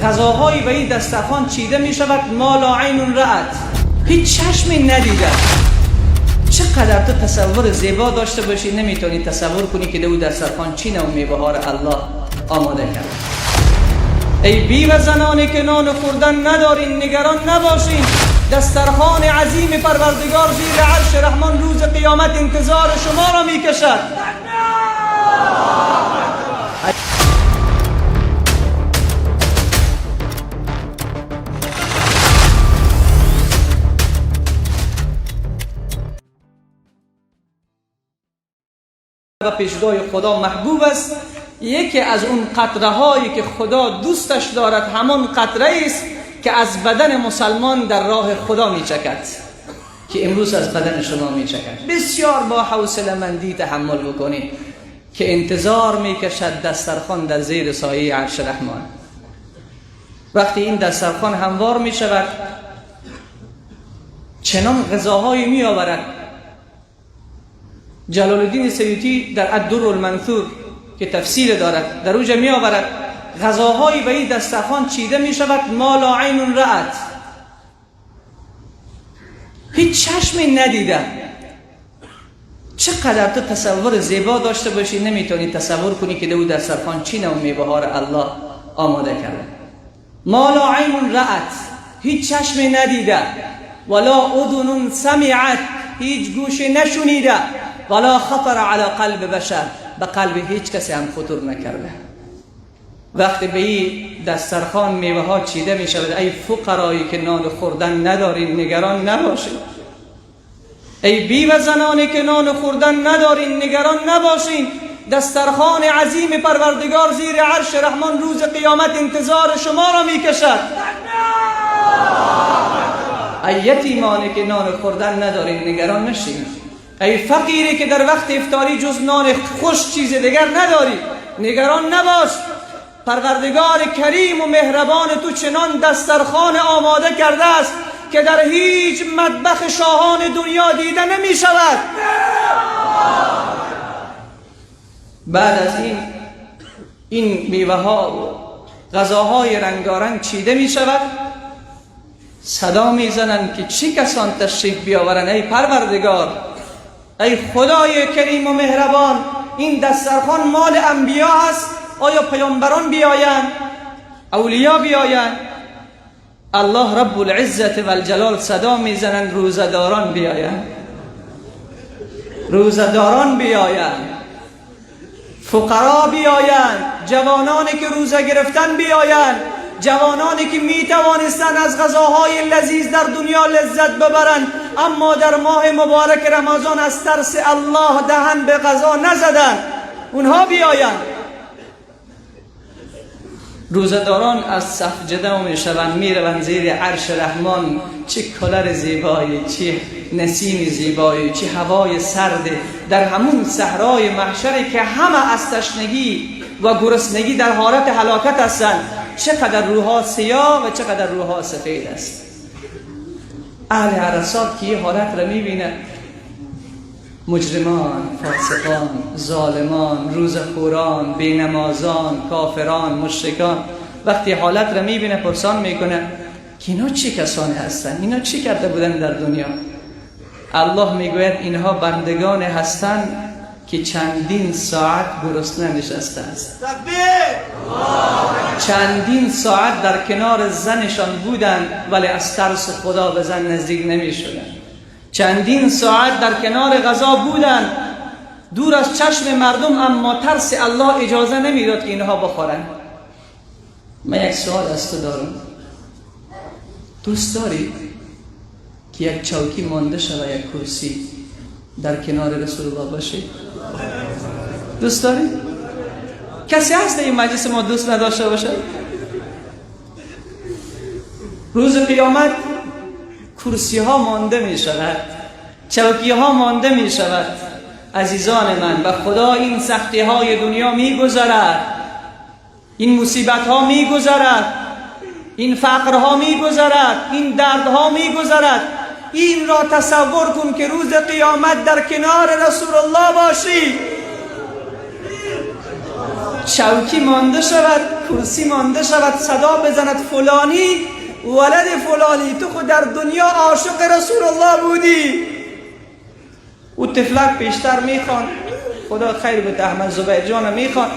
غذاهایی به این دسترخوان چیده می شود ما لا عین رأت، هیچ چشمی ندیده. چقدر تو تصور زیبا داشته باشی نمیتونی تصور کنی که دو دسترخوان چی نوع میوه ها را الله آماده کرد. ای بیوه زنانی که نان خوردن ندارین، نگران نباشین، دسترخوان عظیم پروردگار زیر عرش رحمان روز قیامت انتظار شما را میکشد. و پیشگاه خدا محبوب است. یکی از اون قطره هایی که خدا دوستش دارد همان قطره است که از بدن مسلمان در راه خدا میچکد، که امروز از بدن شما میچکد. بسیار با حوصله مندی تحمل بکنید که انتظار میکشد دسترخوان در زیر سایه عرش رحمان. وقتی این دسترخوان هموار میشود چنان غذاهایی میآورد. جلال الدین سیوطی در الدر المنثور که تفسیر دارد در اوجه می آورد غذاهایی به این دسترخوان چیده می شود ما لا عین رأت، هیچ چشمی ندیده. چقدر تو تصور زیبا داشته باشی نمیتونی تصور کنی که دو دسترخوان چی نوع میوه ها را الله آماده کرده. ما لا عین رأت، هیچ چشمی ندیده، ولا اذن سمعت، هیچ گوش نشنیده، ولا خطر علی قلب بشر، به قلب هیچ کسی هم خطور نکرده. وقتی به این دسترخوان میوه ها چیده می شود، ای فقرایی که نان خوردن ندارین نگران نباشین، ای بیوه زنانی که نان خوردن ندارین نگران نباشین، دسترخوان عظیم پروردگار زیر عرش رحمان روز قیامت انتظار شما را میکشد. ای یتیمانی که نان خوردن ندارین نگران نشین، ای فقیری که در وقت افطاری جز نان خوش چیز دیگر نداری نگران نباش، پروردگار کریم و مهربان تو چنان دسترخوان آماده کرده است که در هیچ مطبخ شاهان دنیا دیده نمی شود. بعد از این میوه ها و غذاهای رنگارنگ چیده می شود، صدا می زنند که چه کسان تشریف بیاورند. ای پروردگار، ای خدای کریم و مهربان، این دسترخوان مال انبیا است، آیا پیامبران بیایند، اولیا بیایند؟ الله رب العزت و الجلال صدا میزنند روزه‌داران بیایند، روزه‌داران بیایند، فقرا بیایند، جوانانی که روزه گرفتن بیایند، جوانانی که می توانستند از غذاهای لذیذ در دنیا لذت ببرند اما در ماه مبارک رمضان از ترس الله دهن به غذا نزدند، اونها بیایند. روزه‌داران از صف جدا میشوند، میروند زیر عرش رحمان. چه کلر زیبایی، چه نسیم زیبایی، چه هوای سرد در همون صحرای محشری که همه از تشنگی و گرسنگی در حالت هلاکت هستند. چقدر روح‌ها سیاه و چقدر روح‌ها سفید است. اهل عرصات که یه حالت را میبینه، مجرمان، فاسقان، ظالمان، روزخوران، بینمازان، کافران، مشرکان، وقتی حالت را میبینه پرسان میکنه که اینا چه کسانی هستند، اینا چی کرده بودن در دنیا؟ الله میگوید اینها بندگان هستند که چندین ساعت گرسنه نشسته است، چندین ساعت در کنار زنشان بودند ولی از ترس خدا به زن نزدیک نمی شدند، چندین ساعت در کنار غذا بودند دور از چشم مردم، اما ترس الله اجازه نمیداد که اینها بخورند. من یک سوال از تو دارم، دوست داری که یک چوکی مانده شود، یک کرسی در کنار رسول الله باشی؟ دوست داری؟ کسی هست این مجلس ما دوست نداشته باشه؟ روز قیامت کرسی ها مانده می شود، چوکی ها مانده می شود. عزیزان من، به خدا این سختی های دنیا می گذرد، این مصیبت ها می گذرد، این فقرها می گذرد، این دردها می گذرد. این را تصور کن که روز قیامت در کنار رسول الله باشی، چوکی مانده شود، کرسی مانده شود، صدا بزند فلانی ولد فلانی، تو خود در دنیا عاشق رسول الله بودی. او طفلک پیشتر میخوان، خدا خیر بده احمد زبیر جان، میخوان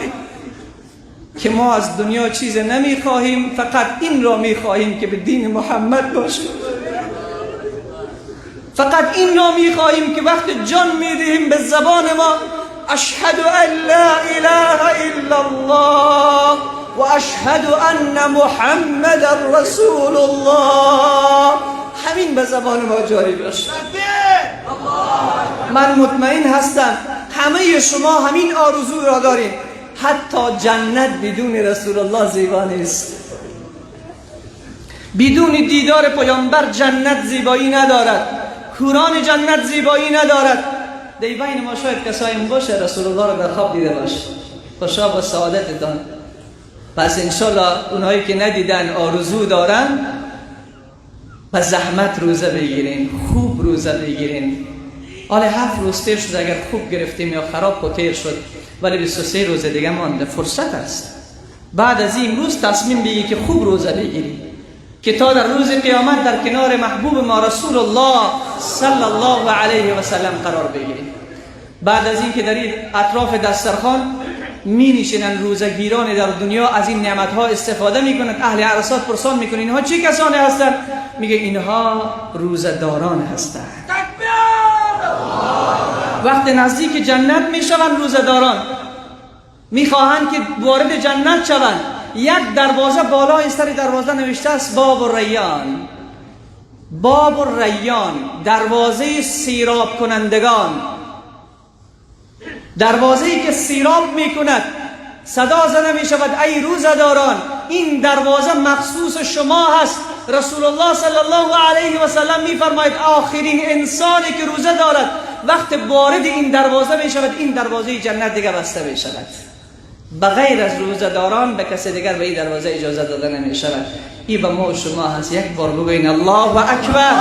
که ما از دنیا چیز نمیخواهیم، فقط این را میخواهیم که به دین محمد باشیم، فقط این را میخواهیم که وقت جان میدهیم به زبان ما اشهد ان لا اله الا الله و اشهد ان محمد رسول الله، همین به زبان ما جاری باشه. من مطمئن هستم همه شما همین آرزو را داریم. حتی جنت بدون رسول الله زیبا نیست، بدون دیدار پیامبر جنت زیبایی ندارد، حوران جنت زیبایی ندارد. در بین ما شاید کسایی باشه رسول الله را در خواب دیده باشه، خوشا به سعادتتان. پس انشالله اونهایی که ندیدن آرزو دارن، به زحمت روزه بگیرین، خوب روزه بگیرین. حالا 7 روز تیر شد، اگر خوب گرفتیم یا خراب خو تیر شد، ولی 23 روز دیگه مانده، فرصت است. بعد از این روز تصمیم بگیری که خوب روزه بگیری که تا در روز قیامت در کنار محبوب ما رسول الله صلی الله علیه و سلم قرار بگیریم. بعد از این که در این اطراف دسترخوان می نشینن روزگیران در دنیا، از این نعمت ها استفاده می کنند. اهل عرصات پرسان می کنند اینها چه کسانی هستند؟ میگه اینها روزه‌داران هستند. وقت نزدیک جنت می شوند روزه‌داران، می خواهند که وارد جنت شوند. یک دروازه بالای سر دروازه نوشته است باب الریان، باب الریان، دروازه سیراب کنندگان، دروازه‌ای که سیراب میکند. صدا زده می شود ای روزه‌داران، این دروازه مخصوص شما هست. رسول الله صلی الله علیه و سلم میفرماید آخرین انسانی که روزه دارد وقت وارد این دروازه می شود، این دروازه جنت دیگه بسته می شود. بغیر از روزه‌داران به کسی دیگر به این دروازه اجازه داده نمی شود. این به ما و شما هست. یک بار بگوین الله اکبر.